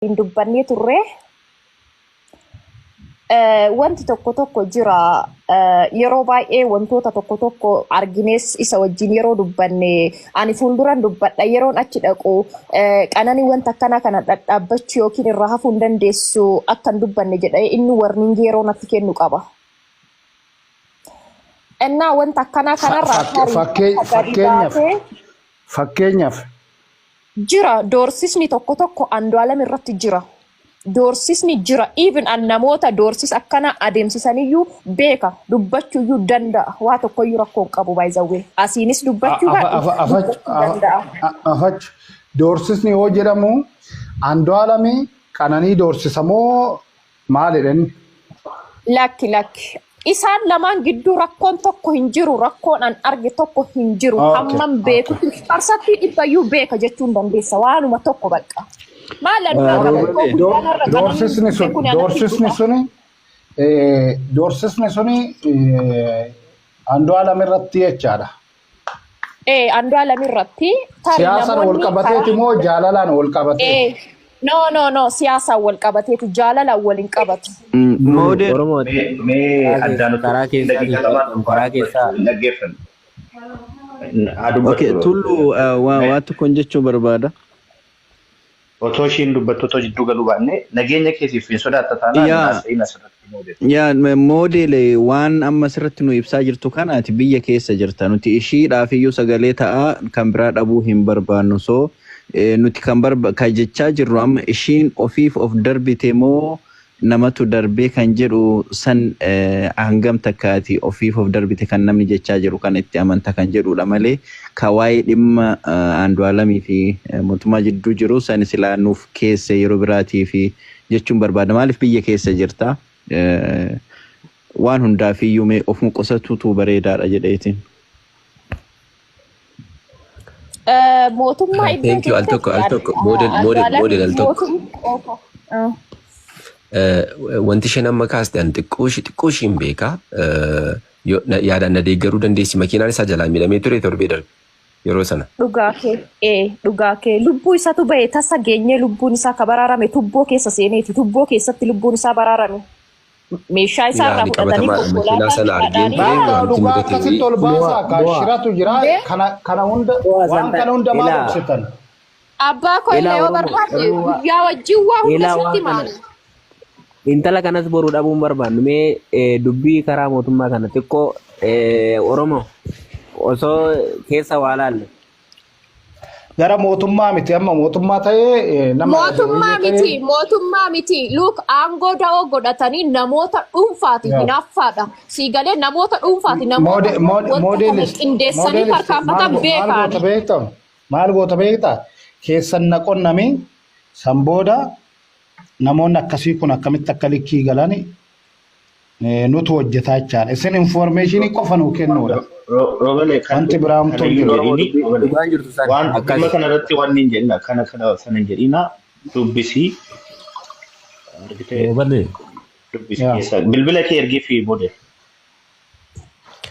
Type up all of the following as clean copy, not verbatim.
Waliin dubbannee turre. Wanti tokko tokko jira. Yeroo baay'ee wantoota tokko tokko argines isa wajjin yeroo dubbanne, ani fuulduran dubbadha, yeroon achi dhaqu qananii wanta akkanaa kana dhadhaabbachuu yookiin irraa hafuu hin dandeessu, akka hin dubbanne jedhee inni warning yeroo natti kennu qaba. Innaa wanta akkanaa kanarraa tarii akka gadi Fakkeenyaaf baatee fakkeenyaaf jira, doorsisni tokko tokko Andu'aalam irratti jira. Doorsisni jira. Even an namoota doorsisa akkana adeemsisaniyyuu beeka, dubbachuuyyuu danda'a. Waa tokkoyyuu rakkoo hin qabu, by the way. Asiinis dubbachuu baadhu dubbachuu danda'a. Afach, doorsisni yoo jedhamu Andu'aalami Qananii doorsisa moo maalidha inni? Lakki, lakki. Isaan lamaan gidduu rakkoon tokko hin jiru. Rakkoon an arge tokko hin jiru. Hammam beekutti parsantii 100yyuu beeka jechuun dandeessa. Waanuma tokko bakka. Maal Andu'aalam rakkoo guddaan har'a Qananiin Doorsisni dubbe sun kun anatti doorsisni dhufa. suni doorsisni suni Andu'aalam irratti jechaadha. Ee, Andu'aalam irratti tarii Siyaasaan wal namoonni qabateeti karaa moo jaalalaan wal qabateeti? Ee, no, no, no, siyaasaan wal qabateeti, jaalalaan wal hin qabatu. Moodel Oromoo Mee karaa addaan keessa otoo karaa keessaa daqiiqaa lamaan dubbatan karaa keessaa hin dhaggeeffanne. Haa Okay, dubbattu. Tullu, waa tokkoon jechuu barbaada. Otoo ishiin dubbattu otoo jidduu galuu baanne, nageenya keetiif hin sodaatta taanaan Yaa haasa'in asirratti, Moodel. Yaa Moodel, waan amma asirratti nu ibsaa jirtu kanaati biyya keessa jirta. Nuti ishiidhaaf iyyuu sagalee ta'aa kan biraa dhabuu hin barbaannu. So nuti kan barba kan jechaa jirru amma ishiin ofiif of darbite moo namatu darbee kan jedhu san, hangam takkaati ofiif of darbite kan namni jechaa jiru kan itti amanta kan jedhudha malee ka waa'ee dhimma Andu'aalamii fi mootummaa jidduu jiru san silaa nuuf keesse yeroo biraatii fi jechuun barbaada. Maaliif biyya keessa jirta? Waan hundaaf iyyuu mee ofuma qusatuutu bareedaadha jedheetiin. Mootummaa iddoo Thank you. Al tokko, al tokko, Model, Model, Model, al tokko. Mootummaa Wanti isheen amma kaaste an xiqqoo ishii hin beeka. Yaadaan na deeggaruu dandeessi. Makiinaan isaa jalaa miidhamee ture torbee darbe yeroo sana. Dhugaa kee, ee, dhugaa kee, lubbuu isatu bahe, tasa geenyee lubbuun isaa ka baraarame tubboo keessa seeneeti, tubboo keessatti lubbuun isaa baraarame, meeshaa isaa Yaa irraa ani fudhatanii qabatamaadha makiinaa konkolaataa sana argeen dhadhaanii ture Bakka wanti dhugaa mudate akkasitti ol Mo'a baasaa kaa mo'a shiratu jira. Bee Kana hunda mo'a waan santa kana hunda maal ilaa obsitan? Abbaa koo ilaa illee yoo Oromoo barbaadde Oromoo waa guyyaa wajjin waa hunda ilaa sitti waan kana maali. Intala kanas boruu dhabuun barbaannu, mee dubbii karaa mootummaa kana xiqqoo Oromoo osoo keessa waa laalle. Gara mootummaa miti, amma mootummaa ta'ee nama Mootummaa ta'ee miti, mootummaa miti. Look, aangoo da'oo godhatanii namoota dhuunfaati, hinaaffaadha. Sii galee, namoota dhuunfaati, namoota wanta kana Moodeelist qindeessanii moodeelist tarkaanfatan maal maal beekaani. goota beektaa? Maal goota beektaa? Keessan na qonnami, san booda namoonni akkasii kun akkamitti akka likkii galan nutu hojjetaa jechaadha. Isin information qofa nuu kennuudha. Roobale kan Wanti biraa kana homtuu hin iyyuu jiru. Oromoo jedhini dubbii Roobale dhugaan jirtu san waan dhimma akkasi. kana irratti waan hin jedhina, kana kana sana hin jedhina, dubbisii argitee Roobalee. dubbisi Yaa. keessa bilbila kee ergii fi booda.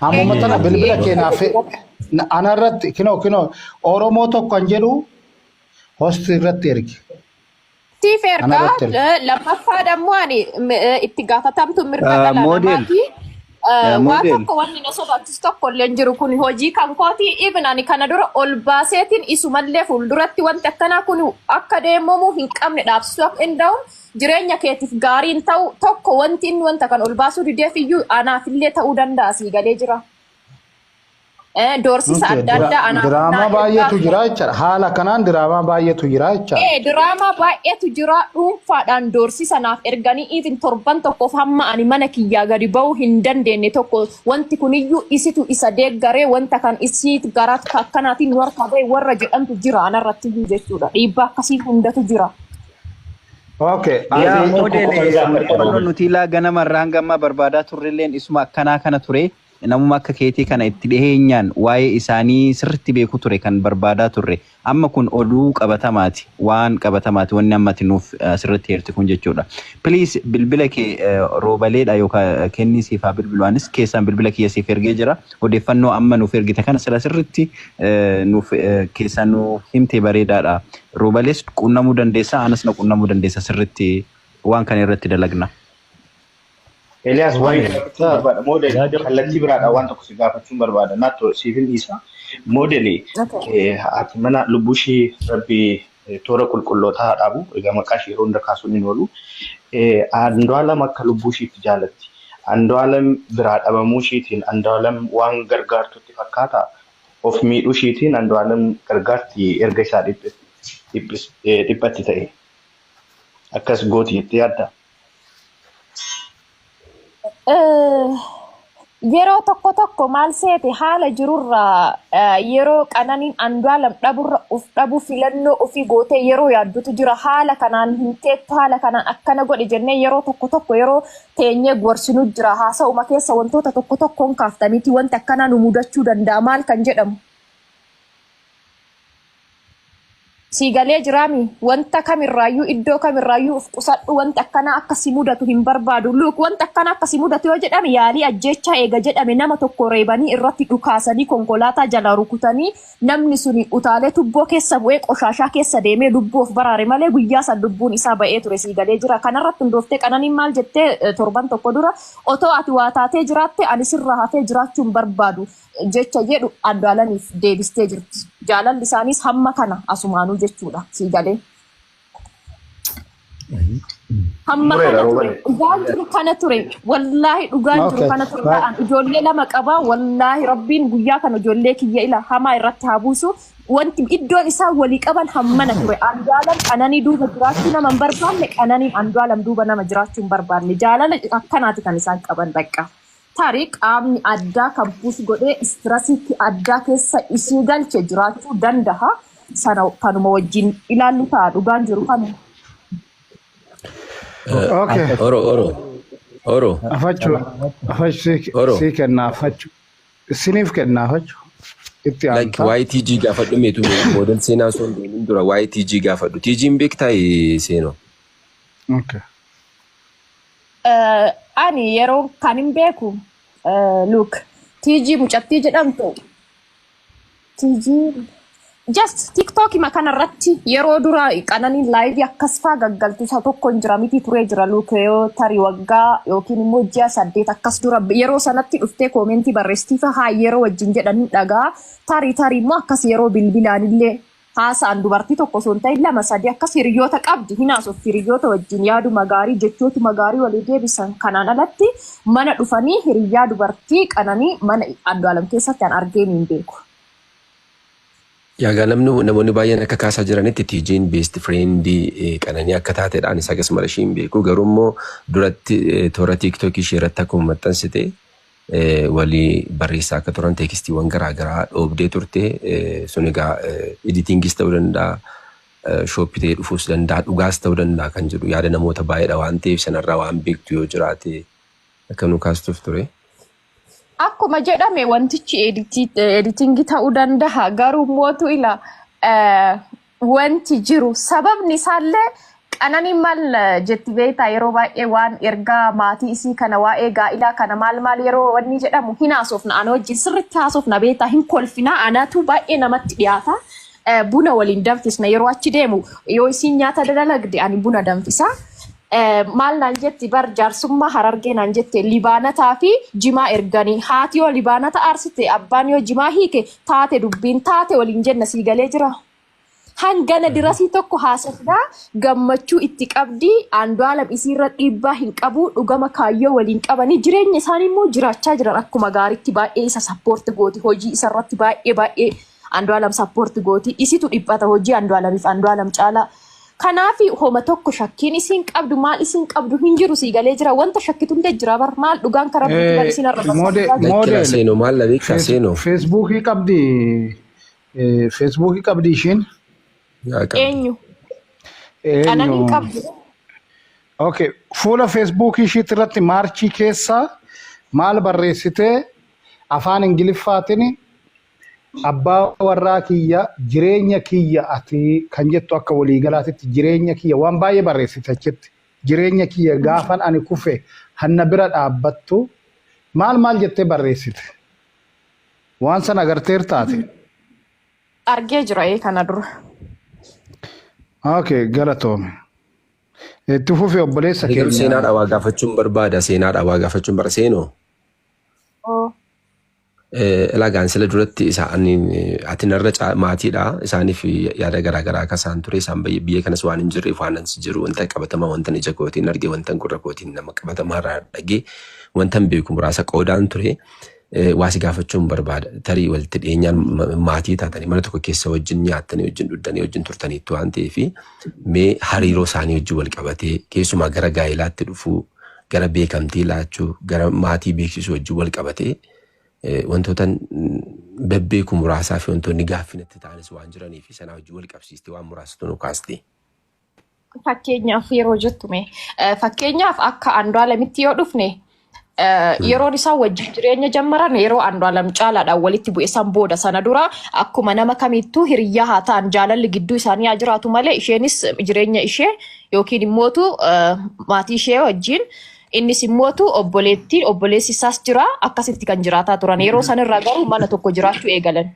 Ammuma tana bilbila kee naaf ana irratti, kinoo kinoo Oromoo tokko kan jedhu hosti irratti ergi. Siif Ana ergaa irratti ergi. Lammaffaa dammoo ani itti gaafatamtu mirga dhala Model namaati. Waa Model tokko wanni na sodaachisu tokko illee hin jiru, kun hojii kan kooti. Even ani kana dura ol baaseetiin isumallee fuulduratti wanti akkanaa kun akka deemamu hin qabne dhaabsisuu akka danda'u, jireenya keetiif gaarii hin ta'u tokko, wanti inni wanta kan ol baasuu dideef iyyuu anaafillee ta'uu danda'a, sii galee jira. Doorsisa adda addaa anaaf Diraamaa naa ergaa baay'eetu turan. jira jechaadha. Haala kanaan diraamaa baay'eetu jira jechaadha. Ee, diraamaa baay'eetu jira, dhuunfaadhaan doorsisa naaf erganii even torban tokkoof hamma ani mana kiyyaa gadi ba'uu hin dandeenye tokko, wanti kuniyyuu isitu isa deeggaree wanta kan isii gara akkanaatiin nu harkaa ba'e warra jedhantu jira anarratti iyyuu jechuudha. Dhiibbaa akkasii hundatu jira. Okay. Yaa Ati Tokko Moodel qofa gaafadha odeeffannoo Roobale. nuti ilaa ganamarraa hanga ammaa barbaadaa turrelleen isuma akkanaa kana ture. Namuma akka keetii kana itti dhiheenyaan waa'ee isaanii sirriitti beeku ture kan barbaadaa turre. Amma kun oduu qabatamaati. Waan qabatamaati wanni amma ati nuuf asirratti heerte kun jechuudha. Please bilbila kee roobaleedha yookaan kennii siif haa bilbilu. Anis keessaan bilbila kiyya siif ergee jira. Odeeffannoo amma nuuf ergite kana sila sirriitti nuuf keessaan nu himte bareedaadha. Roobalees qunnamuu dandeessa, anas na qunnamuu dandeessa sirriitti waan kana irratti dalagna. Eliyaas waan gaafachuun barbaada. Moodel kallattii biraadhaan waan tokko si gaafachuun barbaada. Naatto siifin dhiisa. Moodeli haati mana lubbuu ishii rabbi toora qulqullootaa haa dhaabu. Egaa maqaa ishee yeroo hunda kaasuun hin oolu. Andu'aalam akka lubbuu ishiitti jaalatti. Andu'aalam biraa dhabamuu ishiitiin Andu'aalam waan gargaartutti fakkaata. Of miidhuu ishiitiin Andu'aalam gargaarti erga isaa dhiphatti ta'e. Akkas gooti jettee yaaddaa? Yeroo tokko tokko maal seete haala jirurraa yeroo qananiin Andu'aalam dhaburra of dhabuu filannoo ofii gootee yeroo yaaddutu jira. Haala kanaan hin teettu, haala kanaan akkana godhi jennee yeroo tokko tokko yeroo teenyee gorsinu jira. Haasa'uma keessa wantoota tokko tokkoon kaaftaniiti wanti akkanaa nu mudachuu danda'a maal kan jedhamu. Sii galee jiraami wanta kamirraayyuu iddoo kamirraayyuu of qusadhu wanti akkanaa akka si mudatu hin barbaadu. Look wanti akkanaa akka si mudatu yoo jedhame yaalii ajjeechaa eega jedhame nama tokko reebanii irratti dhukaasanii konkolaataa jala rukutanii namni suni utaalee tubboo keessa bu'ee qoshaashaa keessa deemee lubbuu of baraare malee guyyaa san lubbuun isaa ba'ee ture sii galee jira. Kanarratti hundooftee qananiin maal jettee torban tokko dura otoo ati waa taatee jiraatte ani sirraa hafee jiraachuu hin barbaadu. Jecha jedhu Andu'aalamiif deebistee jirti. Jaalalli isaaniis hamma kana asumaanuu jechuudha. Sii galee. Hamma Mureera kana ture. roobale. Dhugaan jiru kana ture. Wallaahi dhugaan jiru kana ture. Ta'an ijoollee lama qabaa. Wallaahi rabbiin guyyaa kana ijoollee kiyya ila hamaa irratti haa buusu. Wanti iddoon isaan walii qaban hammana ture. Andu'aalam qananii duuba jiraachuu nama hin barbaanne, qananiin Andu'aalam duuba nama jiraachuu hin barbaanne. Jaalala akkanaati kan isaan qaban bakka. Tarii qaamni addaa kan push godhee stressiitti addaa keessa isii galche jiraachuu dandaha. Sana kanuma wajjin ilaallu ta'a dhugaan jiru kanuma. Okay. Oro, oro, oro, Afachu, afachu si oro. si kenna afachu. Isiniif kenna afachu. Itti Like aanta. waa'ee TG gaafadhu meetu boodan seenaa osoo hin deemin dura waa'ee TG gaafadhu. TG'n beektaa seenoo? Okay. Ani yeroo kan hin beeku look TG mucattii jedhamtu TG just TikTok ma kanarratti yeroo dura qananiin live akkas faa gaggaltu isa tokko hin jira miti turee jira look yoo tarii waggaa yookiin immoo ji'a 8 akkas dura yeroo sanatti dhuftee comment barreessitii haa yeroo wajjin jedhanii dhagaa tarii tarii immoo akkas yeroo bilbilaanillee haasa'an dubartii tokko osoo hin ta'in lama sadii akkas hiriyoota qabdi hin haasofti hiriyoota wajjin yaaduma gaarii jechootuma gaarii walii deebisan kanaan alatti mana dhufanii hiriyyaa dubartii qananii mana Andu'aalam keessatti an argeen hin beeku. Yaagaa namni namoonni baay'een akka kaasaa jiranitti TG'n best friend qananii akka taateedha. Anis akkasuma ishee hin beeku. Garuu immoo duratti toora TikTok ishee irratti akkuma maxxansite walii barreessaa akka turan textiiwwan garaagaraa dhoobdee turte. Sun egaa editingis ta'uu danda'a. Shooppii ta'ee dhufuus danda'a. Dhugaas ta'uu danda'a kan jedhu yaada namoota baay'eedha waan ta'eef sanarraa waan beektu yoo jiraate akka nu kaastuuf ture. Akkuma jedhame wantichi editing ta'uu danda'a. Garuu mootu ila wanti jiru sababni isaallee qananiin maal jetti beektaa yeroo baay'ee waan ergaa maatii isii kana waa'ee gaa'ilaa kana maal maal yeroo wanni jedhamu hin haasofna ana wajjin sirriitti haasofna beektaa hin kolfina anatu baay'ee namatti dhiyaata. Buna waliin danfisna yeroo achi deemu yoo isiin nyaata dalagde ani buna danfisa. Maal naan jetti bar jaarsummaa harargee naan jette libaanataa fi jimaa erganii haati yoo libaanata aarsite abbaan yoo jimaa hiike taate dubbiin taate waliin jenna sii galee jira. Hangana dirasii tokko haasofnaa gammachuu itti qabdi Andu'aalam isiirra dhiibbaa hin qabu dhugama kaayyoo waliin qabanii jireenya isaanii immoo jiraachaa jiran akkuma gaariitti baay'ee isa support gooti hojii isarratti baay'ee baay'ee Andu'aalam support gooti isitu dhiphata hojii Andu'aalamiif Andu'aalam caalaa. Kanaaf homa tokko shakkiin isiin qabdu maal isiin qabdu hin jiru sii galee jira wanta shakkitullee jira bar maal dhugaan karaa biratti bar isiin har'a Moodel Lakkila model seenoo maal la beektaa seenoo? Feesbuukii qabdi feesbuukii qabdi ishiin. Yaa qabdi. Eenyu? Qananiin Eenyu? qabdu. Okay. Fuula feesbuukii ishiitti irratti March keessa maal barreessitee Afaan Ingiliffaatiin abbaa warraa kiyya, jireenya kiyya, ati kan jettu akka waliigalaatitti jireenya kiyya waan baay'ee barreessite achitti. Jireenya kiyya, gaafan ani kufe hanna bira dhaabbattu, maal maal jettee barreessite. Waan sana agarteer taate. Argee jira kana dura. Okay, galatoome. Itti fufi, obboleessa Ani garuu keenya. Seenaadha waa gaafachuun barbaada. Seenaadha waa gaafachuun bara seenoo. Oh. Lagaan sila duratti isaan ati narra maatiidha. Isaaniif yaada garaagaraa akka isaan ture, isaan biyya kanas waan hin jirreef, waan as jiru wanta qabatamaa, wanta ija kootiin arge, wanta gurra kootiin nama qabatamaa irraa dhagee, wanta hin beeku muraasa qoodaan ture. Waa si gaafachuun barbaada. Tarii walitti dhiyeenyaan maatii taatanii, mana tokko keessa wajjin nyaattanii, wajjin dhuddanii, wajjin turtaniitu waan ta'eef, mee hariiroo isaanii wajjin wal qabatee, keessumaa gara gaa'ilaatti dhufuu, gara beekamtii laachuu, gara maatii beeksisuu wajjin wal qabatee wantoota bebbeeku muraasaa fi wantoonni gaaffii natti ta'anis waan jiranii fi sanaa wajjin wal qabsiistee waan muraasatu nu kaaste. Fakkeenyaaf yeroo jettume, fakkeenyaaf akka Andu'aalamitti yoo dhufne, yeroon isaan wajjin jireenya jammaran yeroo Andu'aalam caalaadhaan walitti bu'e san booda. Sana dura akkuma nama kamittuu hiriyyaa haa ta'an, jaalalli gidduu isaanii haa jiraatu malee, isheenis jireenya ishee yookiin immootu maatii ishee wajjin, innis immootu obboleettiin obboleessi isaas jira, akkasitti kan jiraataa turan. Yeroo sanirraa garuu mana tokko jiraachuu eegalan.